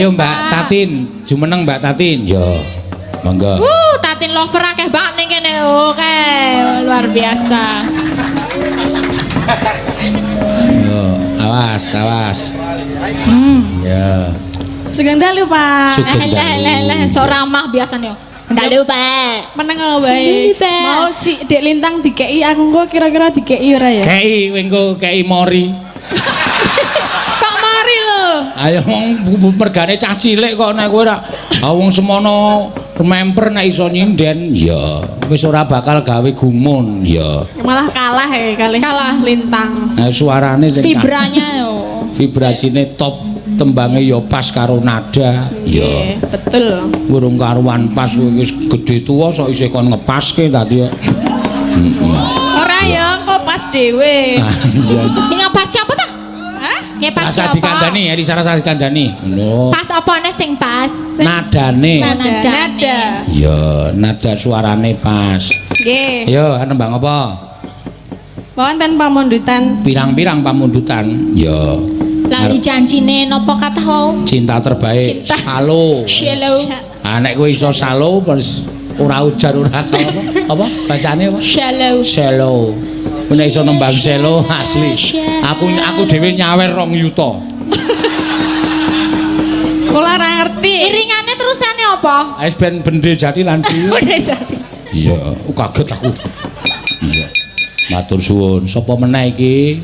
Ayo Mbak Tatin, jumeneng Mbak Tatin. Yo. Monggo. Wuh, Tatin lover akeh banget ning kene. Oke, luar biasa. Yo, awas, awas. Ya. Sugeng dalu, Pak. Sugeng Eh, leh, leh, leh, dalu. sok ramah biasanya. Dalu, Pak. Meneng wae. Pak. Mau si Dek Lintang dikei aku kok kira-kira dikei ora ya? Kei engko kei mori. Kok mari lho? Ayo wong mergane cah cilik kok nek kowe ora ah, wong semono memper nek iso nyinden ya wis ora bakal gawe gumun ya. Malah kalah ya kali. Kalah. Lintang. Nah, suarane sing Vibranya yo. Vibrasine top, tembange ya pas karo nada ya. Nggih, betul. Urung karuan pas kowe wis gedhe tuwa sok isih kon ngepaske tadi ya. Ora ya, kok pas dhewe. Ah, iya. Ini ngepaske apa ta? Hah? Ngepas Rasa apa? dikandani, Elisa rasa dikandani. Ngono. Pas apane sing pas? Nadane. Nada, Nadane. nada. Ya, nada suarane pas. Nggih. Yo, nembang apa? Wonten pamundutan. Pirang-pirang pamundutan. Ya. Lali janjine napa kathah wau? Cinta terbaik. Cinta. Salo. Shallow. Ah, nek kowe iso salo terus ora ujar ora apa? Apa? Bacane apa? Shallow. Selo. Kowe nek iso nembang selo asli. Aku dhewe nyawer 2 yuta. Kula ora ngerti. Iringane terusane apa? Wis ben bende jati lan di. Udah jati. Iya, kaget aku. Iya. Matur suwun. Sapa meneh iki?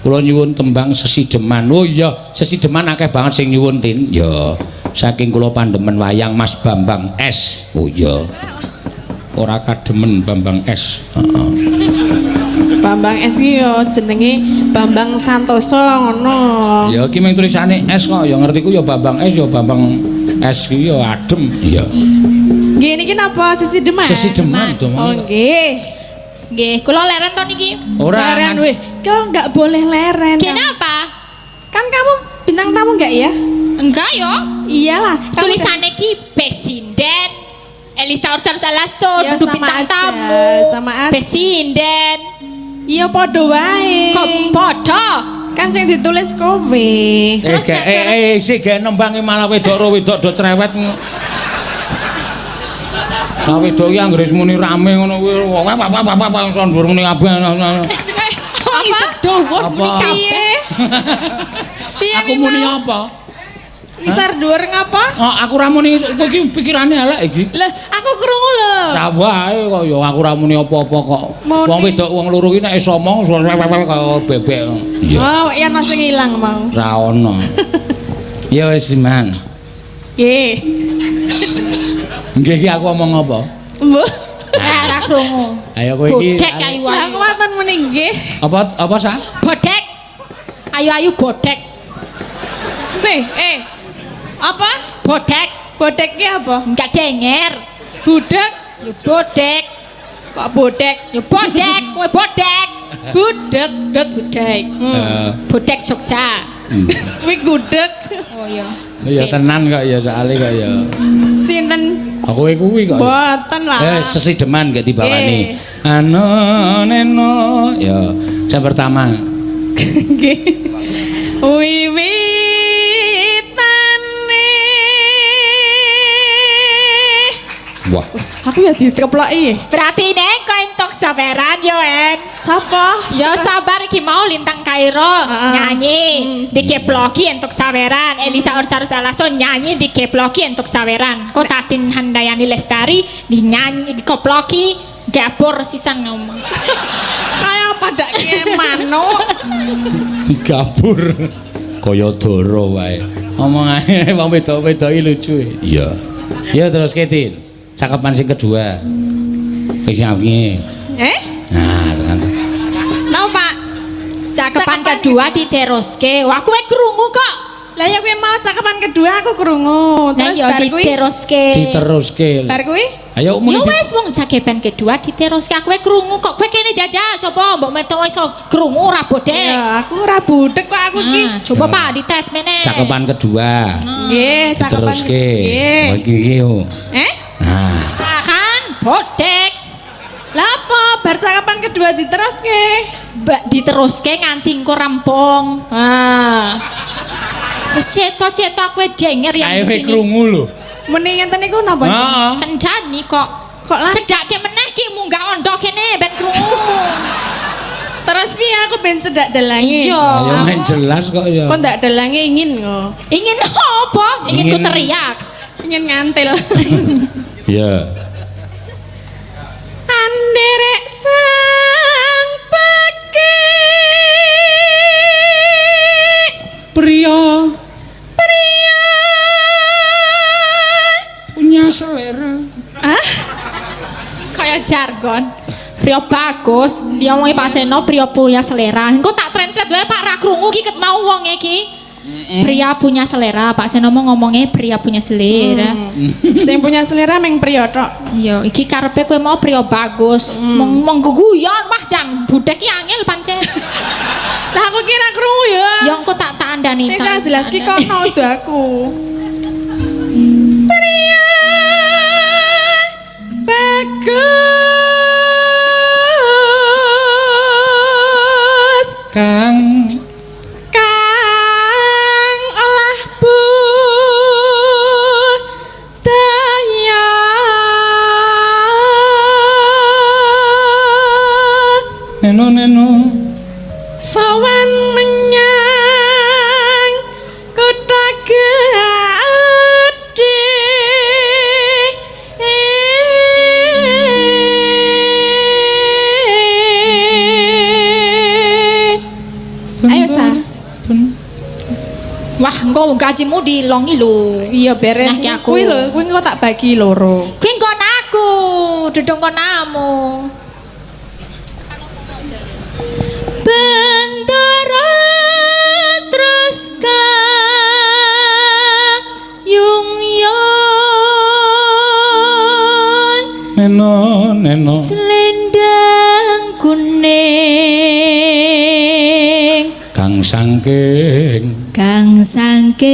Kula nyuwun tembang sesideman. Oh iya, sesideman akeh banget sing nyuwun, Tin. Ya. Saking kula pandemen wayang Mas Bambang S. Oh iya. Ora kademen Bambang S. Heeh. Bambang S ki yo jenenge Bambang Santoso ngono. Ya iki mung tulisane S kok, ya ngertiku ya Bambang S ya Bambang S ki ya adem. Iya. Nggih niki napa sesideman? Sesideman to. Oh nggih. Nggih, kula leren to niki. Ora. Leren weh. Kok nggak boleh leren? Kenapa? Kan kamu bintang tamu nggak ya? Enggak yo. Iyalah. Kamu Tulisane ki Besinden. Elisa Orchard Salaso Ya, dudu sama bintang aja, tamu. sama aja. Besinden. Iya padha wae. Kok padha? Kan sing ditulis kowe. Eh, Terus eh, sik gawe nembangi malah wedok ro wedok do cerewet. Lah wedok iki anggere muni rame ngono kuwi wah wah wah wah wah iso ndur muni kabeh. Kok iso dawa Apa? muni kabeh. Piye? Piye Aku muni apa? Ngisar dhuwur ngapa? Oh, aku ra muni kowe iki pikirane elek iki. Lah, aku krungu lho. Ra wae kok ya aku ra muni apa-apa kok. Muni. Wong wedok wong loro ki nek iso omong kaya bebek. Iya. Oh, iya ana sing ilang mau. Ra ono. Ya wis Man. Nggih. Nggih iki aku omong apa? Mbah. Eh, ora krungu. Ayo kowe iki. Bodek ayu Lah aku ayu. waton muni nggih. Apa apa sa? Bodek. Ayu-ayu bodek. Sih, eh. Apa? Bodek. Bodek ki apa? Enggak denger. Budek. Ya bodek. Kok bodek? Ya bodek, kowe bodek. Budek, dek. Bodek. Hmm. Bodek Jogja. Kuwi gudeg. Oh iya. Ya tenan kok ya soalé kok ya. Sinten? Aku kuwi kok. Boten lah. Eh sesideman gak dibawani. Nggih. Ano neno ya. Yang pertama. Nggih. Wiwitane. Wah. Aku ya dikeploki. Berarti nek kowe entuk saweran yo En. Sapa? Ya sabar iki mau Lintang Kairo nyanyi dikeploki entuk saweran. Elisa Orsarus Alaso nyanyi dikeploki entuk saweran. Kok Tatin Handayani Lestari dinyanyi dikoploki gabur sisan ngomong. Kaya pada manuk. Digabur kaya dara wae. Omongane wong wedok-wedok iki lucu. Iya. Ya terus Ketin. Cakepan sing kedua. Wis piye? Eh? Nah, tenan. Napa, Pak? Cakepan Cakepan kedua diteruske. Wah, kowe krungu kok. Lah ya kuwi mau cakepan kedua aku krungu. Lah Terus ya bar kuwi diteruske. Diteruske. Bar kuwi Ayo muni Ya wis wong cakepan kedua diteruske. Kowe krungu kok. Kowe kene jajal coba mbok metu iso krungu ora bodek. Ya, aku ora budek kok aku iki. Nah, coba Pak dites meneh. Cakepan kedua. Nggih, cakepan. Diteruske. Nggih. Oh, iki iki yo. Eh? Nah, Ah, kan bodek. Lah apa? Bar cakepan kedua diteruske. Mbak diteruske nganti engko rampung. Ah. Wis ceto-ceto kowe denger yang Kae di sini. krungu lho. Muni ngenten niku napa? Heeh. Kendani kok. Kok lah? Cedake meneh ki munggah ondo kene ben krungu. Terus piye aku ben cedak dalange? Iya. Ayo main jelas kok ya. Kok ndak dalange ingin kok. Ingin apa? Ingin ku Ingin- teriak. Ingin ngantil. Iya. Anderek sang peke Pria pria. punya selera. Ah, Kayak jargon. Pria bagus, dia ngomongi Pak Seno pria punya selera. Engko tak translate wae Pak ra krungu ki ket mau wong iki. Pria punya selera, Pak Seno mau ngomongnya pria punya selera. Sing punya selera meng pria tok. Iya, iki karepe kowe mau pria bagus. Mong mong guguyon, wah jang budek ki angel pancen. Lah aku kira krungu ya. Ya engko tak tandani. Sing salah jelas ki kono udah aku. Pria bagus Kang kang olah budaya. Neno neno. Sowan menyang kutha gedhe. Ayo sa. Wah, engko gajimu dilongi lho. Iya beres. Nah, ki aku. Kuwi lho, kuwi engko tak bagi loro. Kuwi nggon aku, duduk nggonamu. Bentara terus kayung yon Neno neno. Selendang kuning Kang sangking kang sangking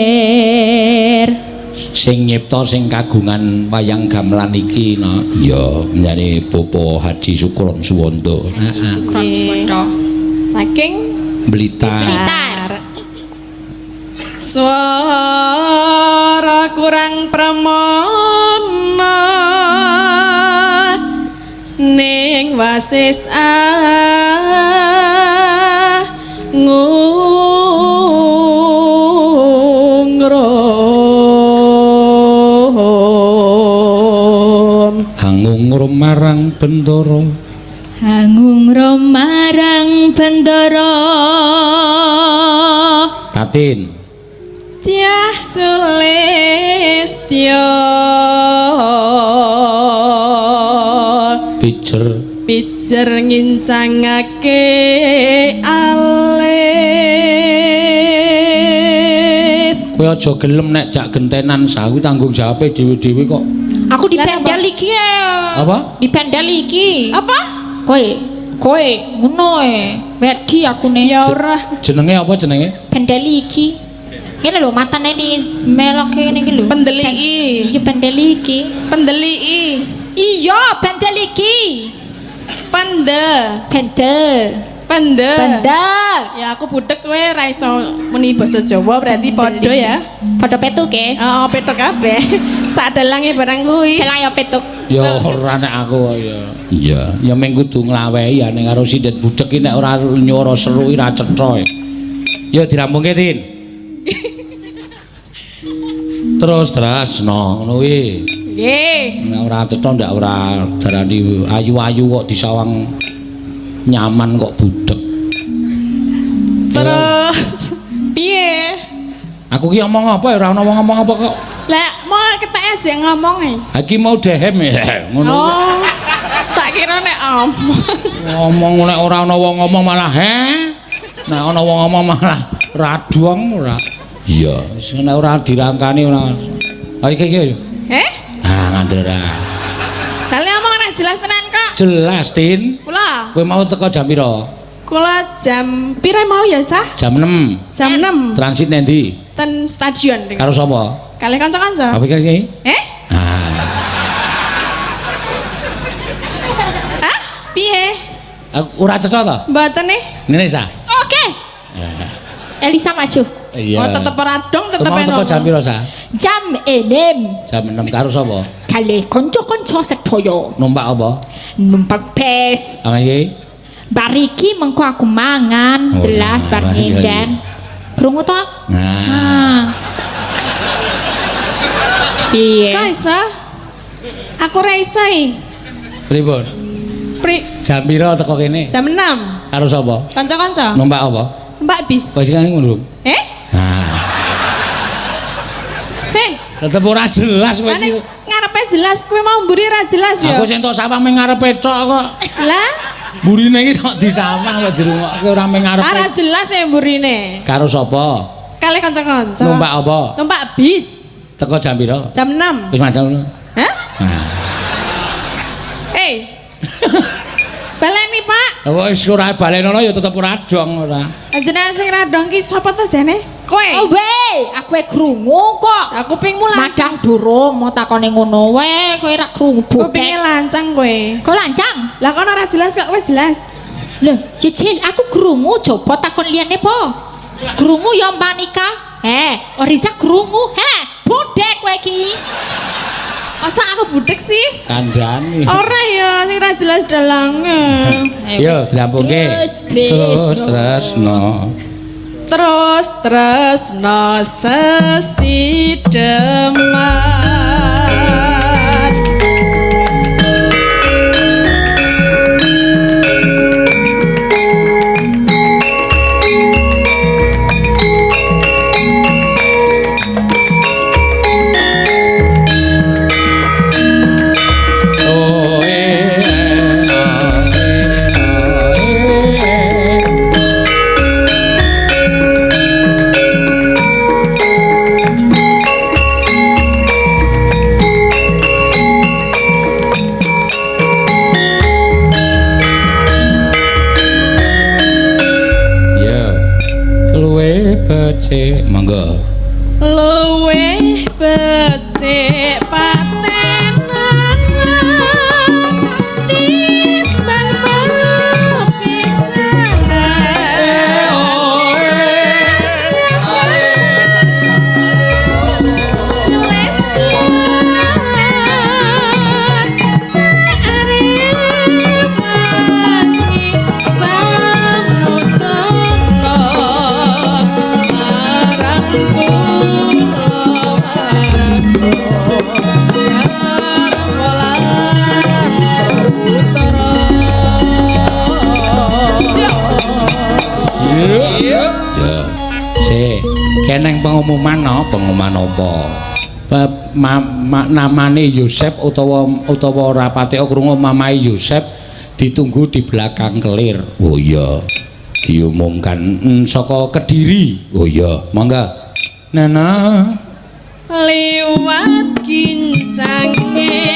bukir. Sing nyipta sing kagungan wayang gamelan iki no. Ya njane Bapak Haji Sukron Suwondo. Heeh. Sukron Suwondo. Saking Blitar. Blitar. Suara kurang pramana ning wasis angungrum. Hangungrum marang Bendoro. Hangungrum marang Bendoro. Tatin. Dyah Sulistya. Pijer. Pijer ngincangake alis. Kowe aja gelem nek jak gentenan sawi tanggung jawabe dhewe-dhewe kok. Aku dipendel iki ya. Apa? Dipendel iki. Apa? Kowe, kowe ngono e. Wedi aku ne. Ya ora. Jenenge apa jenenge? Pendel iki. Ngene lho matane di melok ngene iki lho. Pendeliki. Iya pendel iki. Pendeliki. Iya, pendel iki. Pende. Pendel. Pende. Pendel. Ya aku budek kowe ra iso muni basa Jawa berarti padha ya. Padha petuk e. Heeh, petuk kabeh. Sak dalange barang kuwi. Dalang ya petuk. Ya ora nek aku ya. Iya, ya mung kudu nglawehi ya ning karo sinden budek iki nek ora nyuara seru iki ra cetha. Ya dirampungke, Tin. Terus Drasno ngono kuwi. Nggih. Nek ora cetha ndak ora darani ayu-ayu kok disawang nyaman kok budek. Terus piye? Aku ki omong apa ya ora ono wong ngomong apa kok. Lah mau ketek aja ngomong e. Ha iki mau dehem ya ngono. Oh. Tak kira nek omong. Ngomong nek ora ana wong ngomong malah he. Nek ana wong ngomong malah raduang ora. Iya, wis nek ora dirangkani ora. Ha iki iki. Heh? Ah, ngandel ora. Lah lek omong ora jelas tenan kok. Jelas, Tin. Kula, Kowe mau teko jam pira? kula jam pira mau ya, Sah? Jam 6. Jam 6 Transit nendi? ten stadion. Karo sapa? Kalih kanca-kanca. Apa iki? Eh? Ah. Piye? Aku ora cetha to? Mboten nih. Ngene sa. Oke. Elisa maju. Iya. Oh, tetep ora dong, tetep Mau teko jam piro sa? Jam 6 Jam 6 karo sapa? kali konco-konco sedaya Numpak apa? numpak bus. Ah iki. Bar iki mengko aku mangan, Oh, jelas bar iya, iya. nyinden. Krungu to? Nah, Ah. Piye? Kok iso? Aku ora iso iki. Pripun? Pri Jam piro teko kene? jam 6. Karo sapa? Kanca-kanca. Numpak apa? Numpak bis. Kok sing ngono? Eh? Nah, Hei, tetep ora jelas kowe nek iki. ngarepe jelas kowe mau mburi ora jelas ya. Aku sing tok sawang ming ngarepe tok kok. Lah, Burine iki sok disawang kok dirungokke ora ming ngarepe. ora jelas ya mburine. Karo sapa? Kali kanca-kanca. Numpak apa? Numpak bis Teko jam piro? jam 6. Wis macam ngono. Hah? Nah. Eh. Baleni, Pak. Lah wis ora balenono ya tetep ora dong ora. Jenengan sing ra dong ki sapa to jane? Kowe. Oh we, aku e krungu kok. Aku pingmu lancang. Macang durung mau takone ngono we, kowe ra krungu Kupinge bukek. lancang kowe. Kok lancang? Lah kono ora jelas kok wis jelas. Loh, Cicil, aku krungu coba takon liyane po. Krungu ya Mbak Nika. Eh, Orisa krungu. Heh, budek kowe iki. Masa aku budek sih? Kandhani. Ora ya, sing ra jelas dalange. Yo, dilampungke. Terus, terus. Terus tresno. Terus tresno sesideman. Oh, eh, oh, eh, oh, eh. Ya. Luwe becik, monggo. Luwih becik patenan timbang pepisahan. Ya. Sik, keneng pengumuman no, pengumuman apa? Namane Yosep utawa utawa ora patek krungu mamae Yosep ditunggu di belakang kelir. Oh iya. Diumumkan saka Kediri. Oh iya, monggo. Nana Liwat gincange